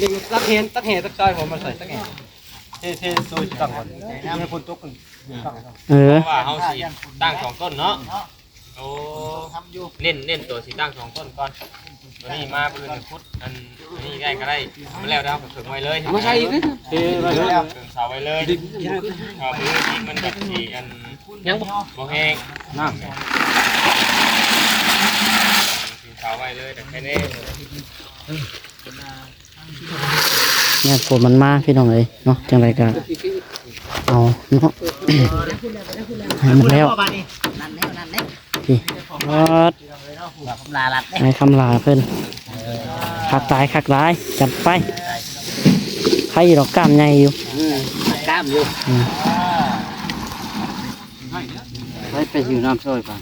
ນີ້ຕັກແຫ ຕັກແຫ ຕັກຊາຍ ເອົາມາໃສ່ຕັກແຫ ເທ ເທ ໂຊຍຕັ້ງກ່ອນ ໃຫ້ຝົນຕົກ ເອີ ເພາະວ່າເຮົາຊິຕັ້ງສອງຕົ້ນເນາະ. ໂອ້ ເນັ້ນ ເນັ້ນຕົວຊິຕັ້ງສອງຕົ້ນກ່ອນ. ຕົວນີ້ມາ ມື້ອື່ນຂຸດອັນນີ້ໄດ້ກໍໄດ້ ມັນແລ້ວແລ້ວກໍເຄິ່ງໄວ້ເລີຍ ເອົາມາໃສ່ອີກເດີ ເອີ ເຄິ່ງເສົາໄວ້ເລີຍ. ເອີ ມື້ອື່ນມັນກໍຊິອັນ ຍັງບໍ່ ບໍ່ແຫ້ງ ນ້ຳ ເຄິ່ງເສົາໄວ້ເລີຍ ແຕ່ແຄ່ນີ້ ຍາມຝົນມັນມາພີ່ນ້ອງເອີຍເນາະ ຈັ່ງໃດກໍເອົາເນາະ ໃຫ້ມັນແລ້ວ ນັ້ນແລ້ວ ນັ້ນແລ້ວ ນີ້ ປາດ ຄຳຫຼາລັດເດ້ ໃຫ້ຄຳຫຼາເພິ່ນ ຄັກຫຼາຍ ຄັກຫຼາຍ ຈັດໄປ ໃຄຢູ່ດອກ ກ້າມໃຫຍ່ຢູ່ ອືມ ກ້າມຢູ່ ອືມ ໄປ ໄປຫິ້ວນ້ຳຊ່ອຍກ່ອນ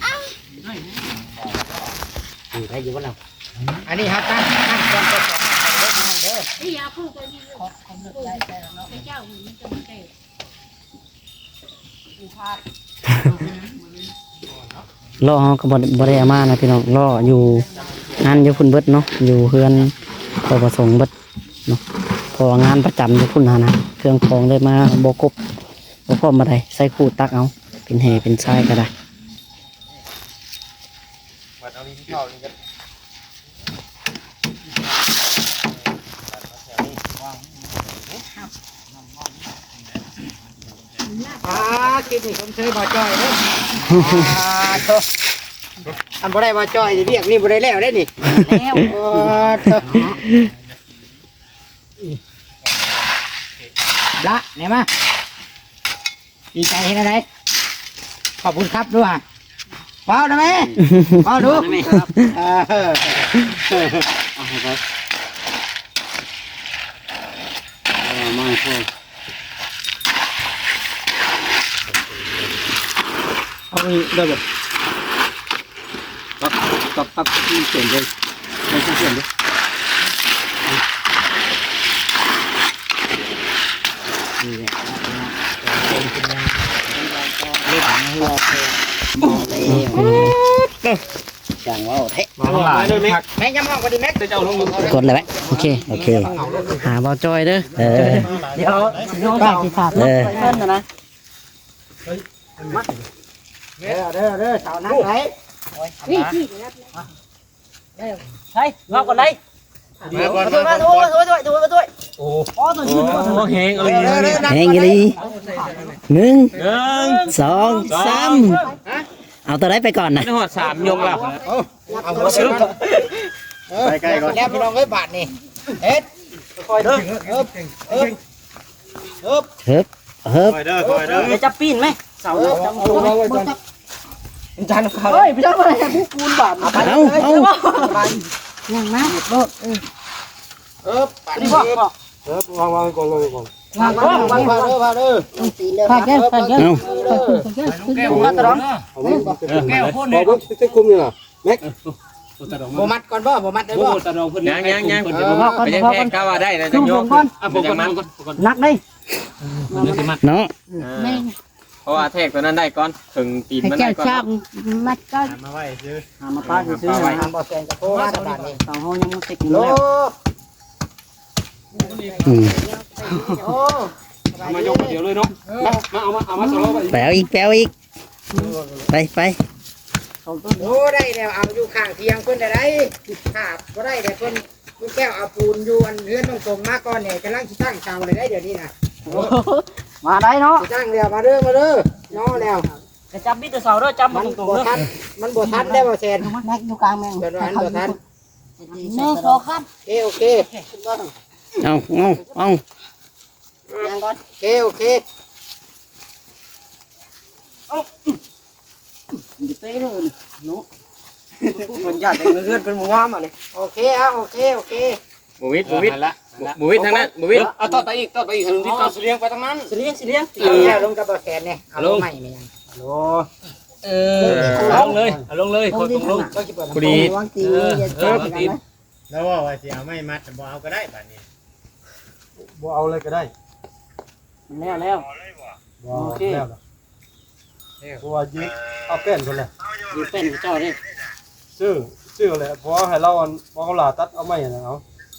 ຢູ່ໄດ້ຢູ່ບໍ່ລະ? ອັນນີ້ເຮົາຕັ້ງ ຕັ້ງກ່ອນ ເຈົ້າຂອງເອົາໄປເດີພີ່ນ້ອງເດີ ນີ້ຢາປູກໄວ້ນີ້ ເຈົ້າມັນຈະບໍ່ແຕກ ລໍ້ເຮົາກໍບໍ່ ບໍ່ໄດ້ເອົາມານະພີ່ນ້ອງ ລໍ້ຢູ່ງານຢູ່ພຸ້ນເບິດເນາະ ຢູ່ເຮືອນພໍ່ປະສົງເບິດເນາະ ເພາະວ່າງານປະຈຳຢູ່ພຸ້ນຫັ້ນນະ ເຄື່ອງຂອງໄດ້ມາບໍ່ຄົບ ບໍ່ພ້ອມປານໃດ ໃຊ້ຄູ່ຕັກເອົາ ເປັນແຫເປັນຊາຍກໍໄດ້. ບັດເອົາດິນເຂົ້ານີ້ກໍ ອ່າ ຄລິບນີ້ຊົມເຊີຍບ່າວຈ້ອຍເດີ ອ່າ ໂທ້ ຄັນບໍ່ໄດ້ບ່າວຈ້ອຍນີ້ ວຽກນີ້ບໍ່ໄດ້ແລ້ວເດ້ນີ້ ແລ້ວ ໂອ້ ໂທ້ ລະ ແນມາ. ດີໃຈເຮັດແນວໃດ? ຂອບຄຸນຄັບດູຫະ ເວົ້ານະແມ່ ເວົ້າດູ ເອີ ເອົາໃຫ້ໄປ ເອົາມາໃຫ້ພໍ່ ເອົານີ້ໄດ້ບໍ່? ຕັກ ຕັກ ຕັກ ເສັ້ນເລີຍ ໃສ່ເສັ້ນເລີຍ ນີ້ແຫຼະ ຊ່າງເວົ້າແທ້ ມາຂ້າງຫຼັງ ແມັກ ຢ່າມອງບໍ່ດີແມັກ ເຈົ້າລົງ ກົດແລ້ວແຫຼະ ໂອເຄ ໂອເຄ ຫາບ່າວຈ້ອຍເດີ ເອີ ດຽວ ເອີ ເດີ ເດີ ເດີ ເສົາໜັກໄດ໋ ນີ້ ໃສ່ ເອົາກ່ອນໄດ໋ ມາກ່ອນ ມາກ່ອນ ໂອ້ ໂອ້ ໂອ້ ໂອ້ ໂອ້ ໂອ້ ແຮງອີ່ຫຼີ ແຮງອີ່ຫຼີ ໜຶ່ງ ໜຶ່ງ ສອງ ສອງ ສາມ ເອົາຕົວໃດໄປກ່ອນນະ ຮອດສາມຍົກແລ້ວ ເອົາ ເອົາ ໄປໄກກ່ອນ ແລ້ວພີ່ນ້ອງເອີຍ ບາດນີ້ ເຮັດ ຄ່ອຍເດີ ເອີບ ເອີບ ເອີບ ເອີບ ຄ່ອຍເດີ ຄ່ອຍເດີ ຢ່າຈັບປີນແມ ເສົາ ເອີບ ຈັບ ເອົາ ເອົາໄວ້ກ່ອນ ຈານເຂົາ ເຮີ້ຍ ໄປຈັບມາໃຫ້ຜູ້ປູນບາດ ເອົາ ເອົາ ຍ່າງມາໂລດ ເອີ ເອີບ ບາດນີ້ ເອີບ ວາງ ວາງໄວ້ກ່ອນ ວາງໄວ້ກ່ອນ ວາງ ວາງ ວາງ ວາງເດີ ວາງເດີ ພາກແກ້ວ ພາກແກ້ວ ເອົາ ພາກແກ້ວ ມາຕະຫຼອງ ເອົາ ແກ້ວພຸ້ນ ເອົາເບິ່ງ ເຊັກຄຸມນີ້ນະ ແມັກ ບໍ່ມັດກ່ອນບໍ່? ບໍ່ມັດໄດ້ບໍ່? ຍັງໆໆ ເພິ່ນຍັງແທກ ກະວ່າໄດ້ແລ້ວ ຈະຍົກ ອ່ະ ຜົມກໍນັກເດ້ ເນາະ ເອີ ແມ່ນ ເພາະວ່າແທກຕົວນັ້ນໄດ້ກ່ອນ ເຖິງຕີນມັນໄດ້ກ່ອນ ໃຫ້ເຈົ້າຊ່າງມັດກ່ອນ ຫາມາໄວ້ຊື່ ຫາມາປະຊື່ ຫາມາປະຊື່ ຫາບໍ່ແຊງກະໂທມາ ສະບາຍນີ້ ເຮົາຍັງບໍ່ເຊັກ ໂລ ອືມ ເອົາມາຍົກດຽວເລີຍເນາະ ມາ ມາ ເອົາມາ ເອົາມາສະໂລໄວ້ ໄປເອົາອີກ ໄປເອົາອີກ ໄປ ໄປ ໂອ້ ໄດ້ແລ້ວ ເອົາຢູ່ຂ້າງທຽງເພິ່ນໄດ້ ຖ້າບໍ່ໄດ້ແລ້ວ ເພິ່ນ ລຸງແກ້ວເອົາປູນຢູ່ອັນເຮືອນນ້ອງສົງມາກ່ອນແດ່ ກຳລັງຊິຕັ້ງເສົາເລີຍໄດ໋ ດຽວນີ້ນະ ໂອ້ ມາໄດ້ເນາະ ຊິຕັ້ງແລ້ວ ມາເດີ ມາເດີ ເນາະ ແລ້ວ ກະຈັບມີແຕ່ເສົາເດີ ຈັບມັນຕົງໆເດີ ມັນບໍ່ທັນ ມັນບໍ່ທັນໄດ້ ບໍ່ແຊນ ແມັກຢູ່ກາງແມ່ງ ເພິ່ນວ່າມັນບໍ່ທັນ ໜຶ່ງ ສອງ ສາມ ໂອເຄ ໂອເຄ ເອົາ ເອົາ ເອົາ ຍັງກ່ອນ ໂອເຄ ໂອເຄ ເອົາ ເຕະເລີຍເນາະ ເພິ່ນຢ້ານເຮືອນເພິ່ນບໍ່ງາມອັນນີ້ ໂອເຄ ເອົາ ໂອເຄ ໂອເຄ ບໍ່ວິດ ບໍ່ວິດ ເອີ ຫັ້ນລະ ບໍ່ວິດທາງນັ້ນ ບໍ່ວິດ ເອົາຕອດໄປອີກ ຕອດໄປອີກ ໃຫ້ມັນຕິດ ເອົາສະຫຼຽງໄປທາງນັ້ນ ສະຫຼຽງ ສະຫຼຽງ ເອີ ເອົາລົງກັບບໍ່ແຊນນີ້ ເອົາລົງໃໝ່ແມ່ນຫຍັງ ໂອ້ ເອີ ເອົາລົງເລີຍ ເອົາລົງເລີຍ ເອົາລົງ ພໍດີ ເອີ ເອີ ພໍດີ ລາວເວົ້າວ່າຊິເອົາໄມ້ມັດ ບໍ່ເອົາກໍໄດ້ບາດນີ້ ບໍ່ເອົາເລີຍກໍໄດ້ ມັນແລ້ວແລ້ວ ບໍ່ ໂອເຄ ແລ້ວລະ ເພາະວ່າຢືມເອົາແປ້ນເພິ່ນແຫຼະ ຢືມແປ້ນເຂົາເຈົ້າເດ້ ຊື້ ຊື້ແຫຼະ ເພາະວ່າໃຫ້ລາວອັນ ບໍ່ເອົາຫຼ້າຕັດເອົາໄມ້ຫັ້ນນະ ເອົາ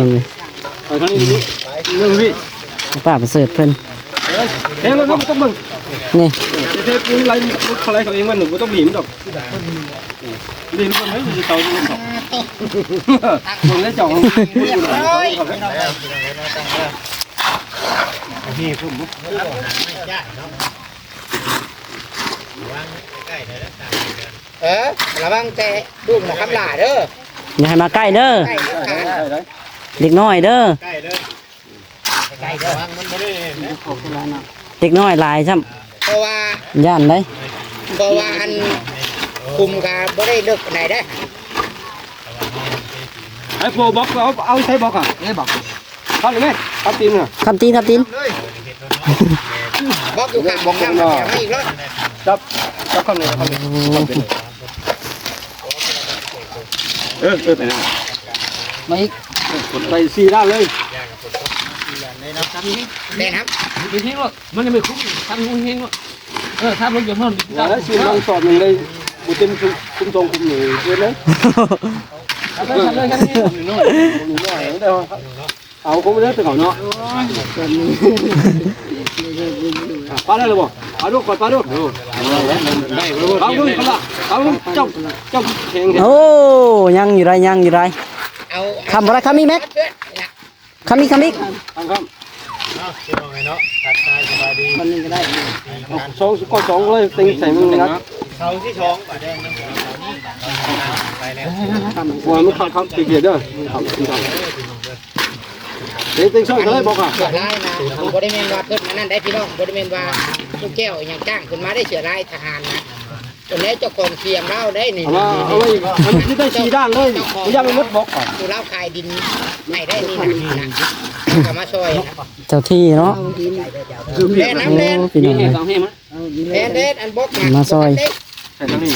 ນ້ອງເອີຍ. ໄປທາງນີ້ ເລື່ອງນີ້ ປ້າປະເສີດເພິ່ນ ເອີ ເຮັດແລ້ວບໍ່ຕ້ອງເບິ່ງ ນີ້ ເຮັດ ເຮັດໄລ່ ໄລ່ເຂົາເອງມັນ ບໍ່ຕ້ອງໜີມັນດອກ ໜີມັນບໍ່ໄດ້ ເຂົາບໍ່ຕ້ອງ ເບິ່ງແລ້ວເຈົ້າ ຮຽບຮ້ອຍ. ເອີ ລະວັງແຕ່ລູກນະຄຳຫຼ້າເດີ ຢ່າໃຫ້ມາໃກ້ເດີ ໃກ້ເດັດຂາດ ເດັກນ້ອຍເດີ ໃກ້ເດີ ເດັກນ້ອຍຫຼາຍຊ້ຳ ເພາະວ່າ ຢ້ານໄດ໋ ເພາະວ່າອັນ ຂຸມກະບໍ່ໄດ້ເລິກປານໃດເດ້. ໄອ້ໂຟບັອກ ເອົາ ເອົາໃສ່ບັອກ ເອີ ບັອກ ຄັບໄດ້ໄໝ ຄັບຕີນ ຄັບຕີນ ຄັບຕີນ ບັອກຢູ່ຂ້າງ ບັອກ ບັອກ ນ້ຳ ເອົາມາອີກເລີຍ ຈັບ ຈັບຄັບນີ້ ຄັບນີ້ ເອີ ເອີ ໄປນັ້ນ ມາອີກ ໄປສີ່ດ້ານເລີຍ ແມ່ນຄັບ ເຮັດແຮງໂລດ ມັນຍັງບໍ່ຄຸ້ມ ຄັບແຮງໂລດ ເອີ ຄັບລົງຈາກຫ້ອງ ເອີ ຊິລອງສອບໜຶ່ງໄດ້ ບໍ່ເຕັມ ຄຸ້ມ ຄຸ້ມສອງຄຸ້ມນີ້ເກີນເລີຍ ຄັບເລີຍ ຄັບເລີຍ ຄັບເລີຍ ເອົາຄົນເດີ ແຕ່ເຂົາເນາະ ອ່ະ ປາໄດ້ແລ້ວບໍ່ ປາດູ ຂ້ອຍປາດູ ໄດ້ບໍ່ ເອົາດູ ເອົາດູ ເຈົ້າ ເຈົ້າແຂງແທ້ ໂອ້ ຍັງຢູ່ໄດ໋ ຍັງຢູ່ໄດ໋ ເອົາ ຄຳບໍ່ໄດ້ ຄຳອີກແມັດ ຄຳອີກ ຄຳອີກ ຄຳ ຄຳ ເນາະ ພີ່ນ້ອງເອີຍເນາະ ທັກທາຍສະບາຍດີ ມັນນີ້ກໍໄດ້ ເອົາສອງ ກໍສອງເລີຍ ເຕັງໃສ່ມັນນະ ເສົາທີສອງ ບາດແດງນຳ ໄປແລ້ວ ໂອ້ຍ ມັນຄຳ ຄຳ ເກຍເດີ ມັນຄຳ ມັນຄຳ ເຕັງ ເຕັງຊ່ອຍເລີຍ ບໍ່ກະ ສ່ວນຫຼາຍນະ ບໍ່ໄດ້ແມ່ນວ່າເພິ່ນອັນນັ້ນໄດ໋ ພີ່ນ້ອງ ບໍ່ໄດ້ແມ່ນວ່າລູກແກ້ວອີ່ຫຍັງຈ້າງຂຶ້ນມາໄດ້ ເສືອລາຍທະຫານນະ ເພິ່ນແລ້ວເຈົ້າຂອງສຽມລາວໄດ້ນີ້ ເອົາມາ ເອົາມາອີກ ມັນຄືໄດ້ສີ່ດ້ານເລີຍ ບໍ່ຢາກໃຫ້ໝົດບໍ່ ຜູ້ລາວຂາຍດິນໃຫ້ໄດ້ນີ້ນະ ເຂົາມາຊ່ອຍນະ ເຈົ້າທີ່ເນາະ ແລ່ນນຳແລ່ນ ໂອ້ ພີ່ນ້ອງເອີຍ ແລ່ນ ແລ່ນ ອັນບໍ່ຂາດ ມາຊ່ອຍ ໃສ່ທາງນີ້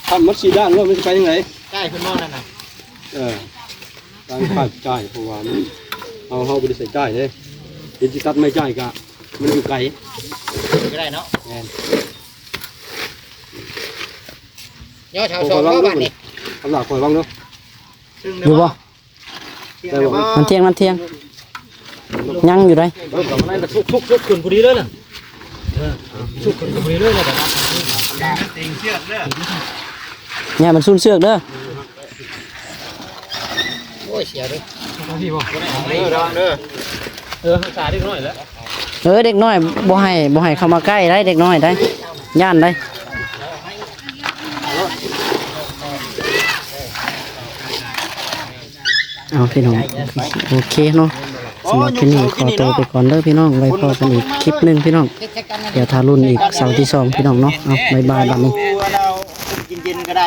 ຄັບໝົດສີ່ດ້ານແລ້ວ ມັນຊິໄປທາງໃດ ຈ່າຍເພິ່ນບໍ່ນັ້ນນະ ເອີ ການຄ່າໃຊ້ຈ່າຍ ເພາະວ່າມັນ ເຮົາ ເຮົາບໍ່ໄດ້ໃຊ້ຈ່າຍເດ້ ເຫັນຊິຕັດໄມ້ຈ່າຍກະ ມັນຢູ່ໄກ ກໍໄດ້ເນາະ ແມ່ນ ຍໍເສົາສອງບໍ່ບາດນີ້ ຄຳຫຼ້າ ຂ້ອຍວາງເດີ ຢູ່ບໍ່ ໄດ້ບໍ່ ນ້ຳທ່ຽງ ນ້ຳທ່ຽງ ຍັງຢູ່ໃດ໋ ເອີ ມັນກໍສຸກ ສຸກ ສຸກຂຶ້ນພໍດີເລີຍນະ ເອີ ສຸກຂຶ້ນພໍດີເລີຍນະ ຢ່າມັນສູນເຊືອກເດີ ໂອ້ຍ ເສຍເດີ ເດີ ລະວັງເດີ ເອີ ຮັກສາເດັກນ້ອຍແຫຼະ ເອີ ເດັກນ້ອຍບໍ່ໃຫ້ ບໍ່ໃຫ້ເຂົ້າມາໃກ້ໄດ໋ ເດັກນ້ອຍໄດ໋ ຢ້ານໄດ໋ ເອົາ ພີ່ນ້ອງ ໂອເຄເນາະ ສຳລັບຄລິບນີ້ຂໍຕົວໄປກ່ອນເດີພີ່ນ້ອງ ໄວ້ພໍ້ກັນອີກຄລິບໜຶ່ງພີ່ນ້ອງ ດຽວຖ້າລຸ້ນອີກເສົາທີສອງພີ່ນ້ອງເນາະ ເອົາ ບາຍບາຍ ບາດນີ້ ກິນເຢັນກໍໄດ້